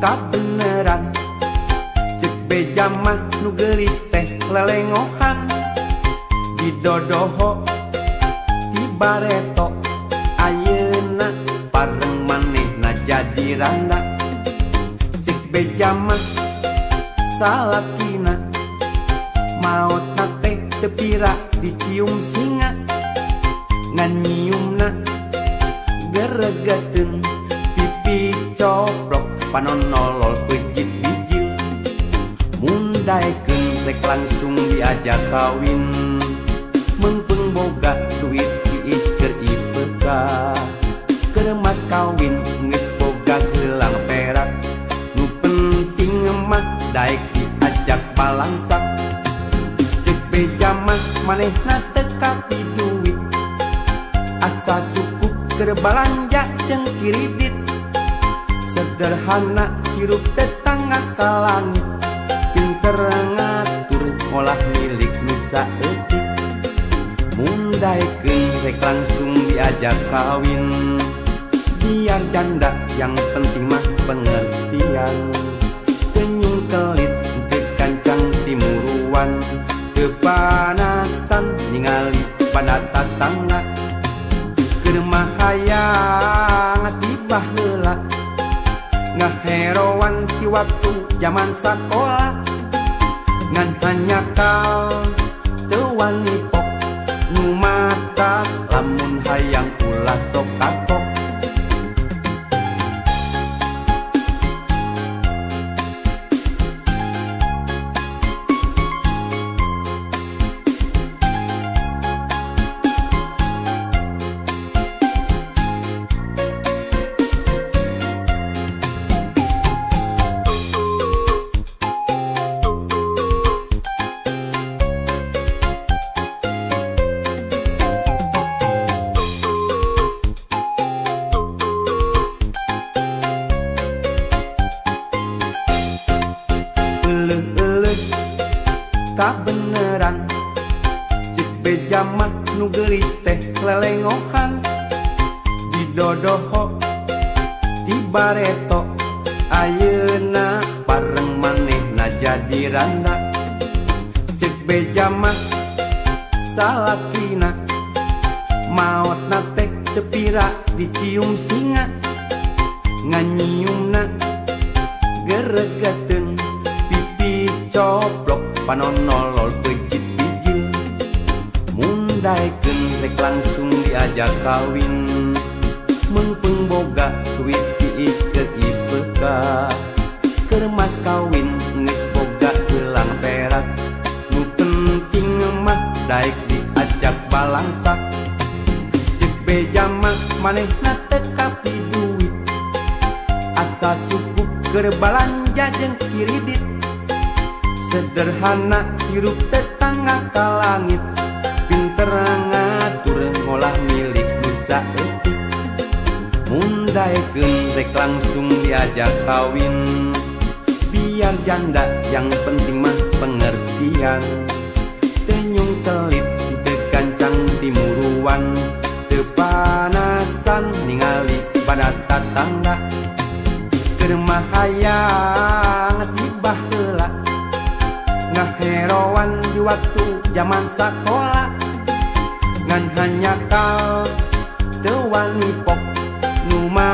Kabeneran cek beja mah nu geulis teh lelengohan. Didodoho ti bareto ayeuna pareng manehna jadi randa. Cek beja mah salakina maotna teh teu pira dicium singa. Ngan nyiumna geregeteun pipi coplok panon nolol pejit bijil. Mun daekeun rek langsung diajak kawin. Meungpeung boga duit diis keur IPK. Keur mas kawin geus boga gelang perak. Nu penting mah daek diajak balangsak. Cek beja mah manehna teu kapi duit. Asa cukup keur balanja jeung kiridit. Sederhana hirup tetangga ka langit. Pinter ngatur ngolah milik nu saeutik. Mun daekeun rek langsung diajak kawin. Biar janda yang penting mah pengertian. Kenyung kelit teu kancang timuruan. Kepanasan ningali pada tatangga. Keur mah hayang tibah heula. Ngaheroan ti waktu jaman sakola. Ngan hanyakal teu wani pok. Nu mata lamun hayang ulah sok kapok. Kabeneran cek beja mah nu geulis teh lelengohan. Didodoho ti bareto ayeuna pareng manehna jadi randa. Cek beja mah salakina maotna teh teu pira dicium singa. Ngan nyiumna geregeteun pipi coplok panon nolol pejit bijil. Mun daekeun rek langsung diajak kawin. Meungpeung boga duit diis keur IPK. Keur mas kawin geus boga gelang perak. Nu penting mah daek diajak balangsak. Cek beja mah manehna teu kapi duit. Asa cukup keur balanja jeung kiridit. Sederhana hirup tetangga ka langit. Pinter ngatur ngolah milik nu saeutik. Mun daekeun rek langsung diajak kawin. Biar janda yang penting mah pengertian. Tenyung kelit teu kancang timuruan. Teu panasan ningali pada tatangga. Keur mah hayang tibah heula. Ngaheroan di waktu jaman sakola. Ngan hanyakal teu wani pok. Nu mah